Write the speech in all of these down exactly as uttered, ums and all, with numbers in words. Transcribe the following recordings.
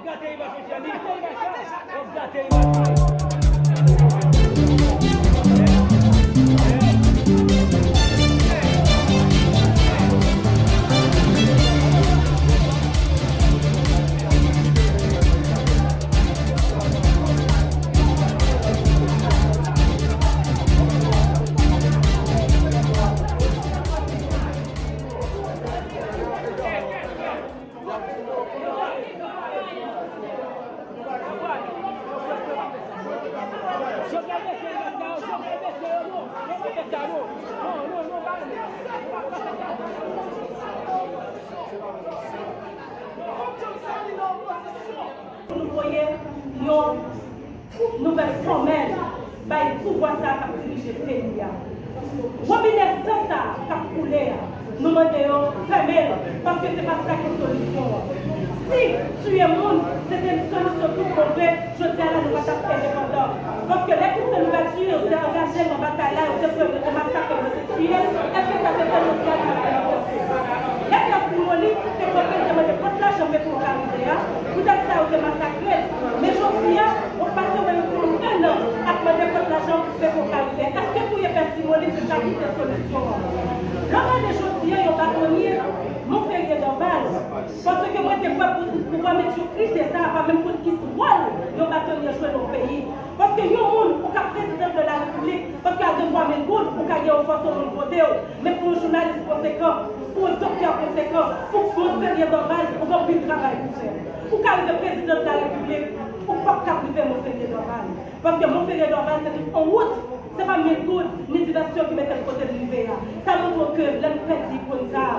Gate imaj mesye, li gate imaj la. W ap gate imaj la. Pou nou voye yon nouvèl fòmèl bay pouvwa sa a k ap dirije peyi a. Wobinè san sa a k ap koule a, nou mande yo fèmen l, paske se pa sa ki solisyon an. Si tiye moun se te solisyon tout bon vre, jodi a la nou pa t ap endepandan. Paske lè Christine Louverture te angaje l nan batay la, yo te fè, yo te masakre l, yo te tiye l, èske sa te fè Josiane pa t ap fè? Lè Pierre Simon li te kanpe, l te mande kot lajan Petro Caribe a, poutèt sa yo te masakre l. Men jodi a, w ap pase mwen yon timoun enn an ap mande kot lajan Petro Caribe. Èske touye Pierre Simon li se sa ki te solisyon an? Lè w gade jodi a, yon batonye Monferrier Dorval, paske mwen te kwè pou, pou w pa met yon krite sa a, pa menm konn ki wòl yon batonye jwe nan yon peyi. Paske yon moun, ou ka prezidan de la repiblik, paske a de twa mil goud, ou ka gen yon fòs yon moun vote w. Men pou yon jounalis konsekan, pou yon doktè konsekan, pou Monferrier Dorval, ou gen anpil travay pou fè. Ou ka rive prezidan de la repiblik, ou p ap ka rive Monferrier Dorval. Paske Monferrier Dorval se te yon wout, se pa mil goud, ni divèsyon ki mete l kote l rive a. Sa montre w ke lè n pèdi ikòn sa a,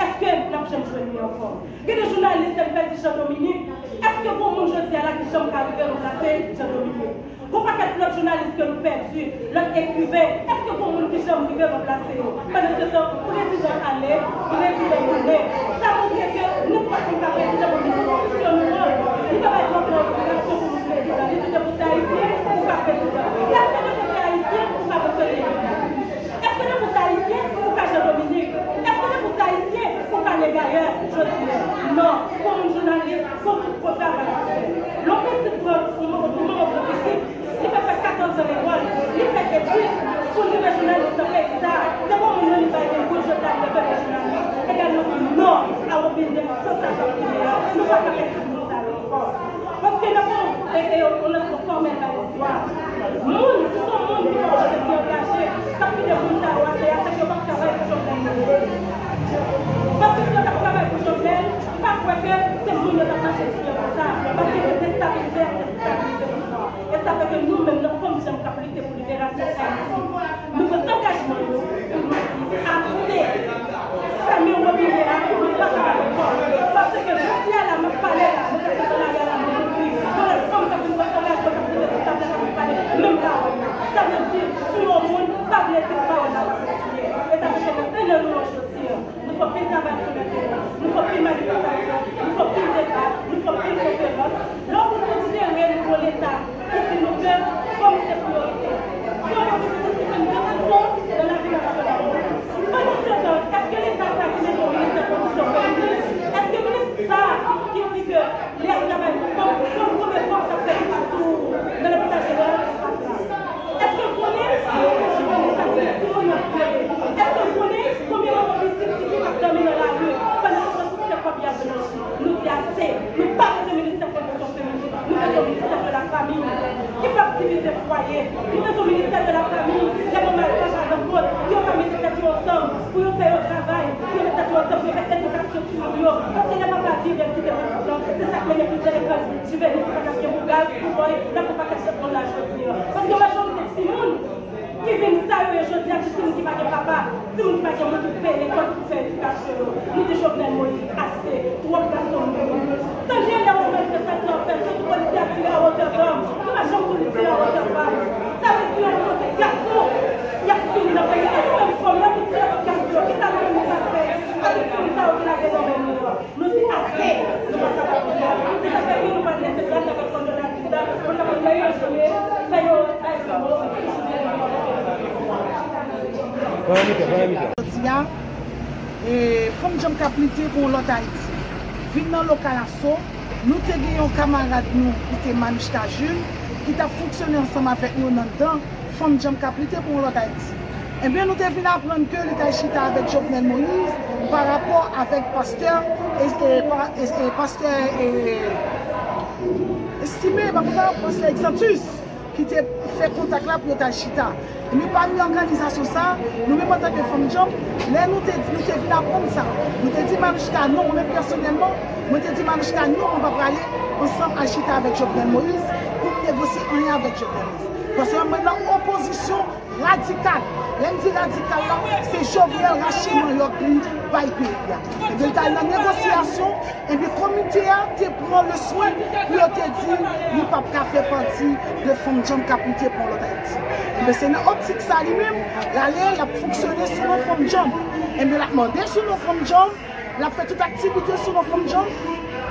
èske n ap janm jwenn li ankò? Gen de jounalis, lè n pèdi Jean Dominique, èske gon moun jodi a la ki janm ka rive ranplase Jean Dominique? Gon pakèt lòt jounalis ke nou pèdi, lòt ekriven, èske gon moun ki janm rive ranplase yo? Pandansetan, prezidan ale, prezidan tounen. Sa montre ke nenpòt moun ka prezidan, paske konstitisyon nou an, li pa bay dwa pou yon popilasyon pou moun prezidan. Li di depi w se ayisyen, ou ka prezidan. Èske depi w se ayisyen, ou ka Monferrier Dorval? Èske depi w se ayisyen, ou ka Jean Dominique? Èske depi w se ayisyen, ou ka Negayè jodi a? Non, pou moun jounalis, pou tout gwo travay ap fè. Lè yon pitit pran, yon manman pran pitit, li fè fè katòz an lekòl, li fè etid, pou li vin jounalis nan peyi sa a. Se pa moun nan li bay gen gout jodi a li leve vin jounalis. Egal nou di non a Robinette Sansa k ap koule a. Nou pa ka pèdi moun sa yo ankò. Paske n ap fè yon, e, e, yon lansman fòmèl bay pouvwa. Moun, si se yon moun ki pa yon jèn ki angaje, k ap kite moun sa yo atè a, se ke yo p ap travay pou Jovenel Moïse. Paske si yo t ap travay pou Jovenel, m pa kwè ke se moun yo t ap mache tiye konsa. Paske se destabilize y ap destabilize pouvwa. E sa fè ke nou menm, nan Fanm Djanm k ap lite pou liberasyon Ayiti, nou pran angajman nou pou nou di ase. Fèmen wobinè a, nou pa ka pale ankò. Paske jodi a la, m ap pale la, nou ka sot nan lari a la, nou mouri. Gon lòt fanm k ap vin pran angajman, k ap rive sou tab la, k ap vin pale menm pawòl la. Sa vle di, si yon moun pa vle di pawòl la, w ap retire. E sa fè ke nan enn an nou an jodi a, nou fè anpil travay sou le teren, nou fè anpil manifestasyon, nou fè anpil deba, nou fè anpil konferans. Lè w konsidere nou gon Leta ki di nou ke fanm se priyorite. Fanm reprezante senkann de pousan nan lavi nasyonal nou. Pandan se tan, èske Leta sa ki mete yon ministè kondisyon feminen? Èske minis sa ki di ke li ap travay pou fanm, fanm, konbyen fanm k ap fè pitit sou nan lopital jeneral Senmak la? Èske w konnen konbyen timoun y ap vyole? Èske w konnen konbyen manman pitit ki ap dòmi nan lari pandan se tan tout se kòb y ap blanchi? Nou di ase. Nou pa bezwen ministè kondisyon feminen. Nou bezwen ministè de la fanmi ki p ap divize fwaye. Nou bezwen ministè de la fanmi, lè manman ak papa nan kont, pou yo ka mete tèt yo ansanm, pou yo fè yo travay, pou yo mete tèt yo ansanm, pou yo fè edikasyon timoun yo. Paske lè papa vire, l kite pitit lan, se sa k mennen plis delenkan jiveni ki pa t ap gen bougay, boubòy, nan pou pakèt lòt moun la jodi a. Paske majorite timoun ki vin sa yo ye jodi a, se timoun ki pa gen papa, timoun ki pa gen moun ki peye lekòl pou fè edikasyon yo. Nou di Jovenel Moïse, ase, twòp gason mouri. Tande lè w wè manifestasyon ap fèt, se tou polisye a tire a wotè zam. Nou pa janm tou li tire a wotè zam. Sa vle di yon moun se gason y ap fini nan peyi a. Nou menm fanm, lè nou tire tout gason yo, kisa nou menm nou pral fè avèk fanm sa yo ki lage nan men nou an? Nou di ase, nou pa kapab pran. Se sa fè ke nou pral lese plas avèk fanm Donald Trump la, pou n kapab fè yo jounen, fè yo bay fè yo. Jodi a, e, Fanm Djanm k ap lite pou yon lòt Ayiti. Vin nan lokal Aso, Nou te gen yon kamarad nou ki te Manouchka Jules, ki t ap fonksyone ansanm avèk nou nan dan Fanm Djanm k ap lite pou yon lòt Ayiti. Ebyen, nou te vin aprann ke li t al chita avèk Jovenel Moïse pa rapò avèk pastè, e, e, pa- e, e, pastè e, Estimé, pa konsa, pastè Exantus, ki te fè kontak la pou yo t al chita. Ebyen, pami òganizasyon sa, nou menm antanke Fanm Djanm, lè nou te, nou te vin aprann sa, nou te di Manouchka non, mwen menm pèsonèlman, mwen te di Manouchka non, mwen pa prale ansanm al chita avèk Jovenel Moïse pou m negosye anyen avèk Jovenel Moïse. Paske mwen nan opozisyon radikal. Lè m di radikal la, se Jovenel rache manyòk li bay peyi a. Ebyen, l t al nan negosyasyon, ebyen, komite a te pran le swen pou yo te di li p ap ka fè pati de Fanm Djanm k ap lite pou yon lòt Ayiti. Ebyen, se nan optik sa li menm, l ale, l ap fonksyone sou non Fanm Djanm. Ebyen, l ap mande sou non Fanm Djanm, l ap fè tout aktivite sou non Fanm Djanm.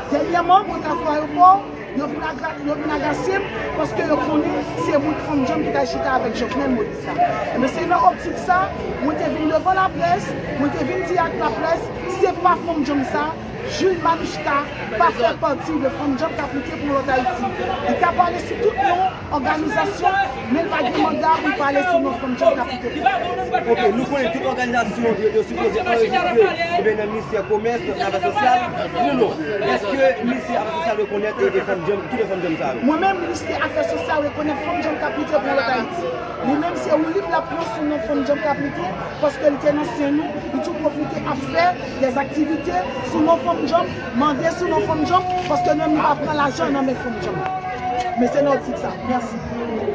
Dènyèman, mwen t al fè ayewopò, yo vin aga- yo vin agase m paske yo konnen se moun Fanm Djanm ki t al chita avèk Jovenel Moïse la. Ebyen, se nan optik sa, mwen te vin devan laprès, mwen te vin di ak laprès, se pa Fanm Djanm sa, Jules Manouchka pa fè pati de Fanm Djanm k ap lite pou lòt Ayiti. Li ka pale sou tout non òganizasyon, men l pa gen manda pou l pale sou non Fanm Djanm k ap lite pou lòt Ayiti. Ok, nou konnen tout òganizasyon yo, yo sipoze anrejistre ebyen nan ministè komès, nan afè sosyal. Di nou non, èske ministè afè sosyal rekonèt e, e Fanm Djanm, tout Fanm Djanm sa yo? Mwen menm, ministè afè sosyal rekonèt Fanm Djanm k ap lite pou lòt Ayiti. Li menm se wi li ap pran sou non Fanm Djanm k ap lite, paske li te nan sen nou, li tou pwofite ap fè dèzaktivite sou non Fanm Djanm, mande sou non Fanm Djanm, paske nou menm nou pa pran lajan nan men Fanm Djanm. Men se nan optik sa. Mèsi.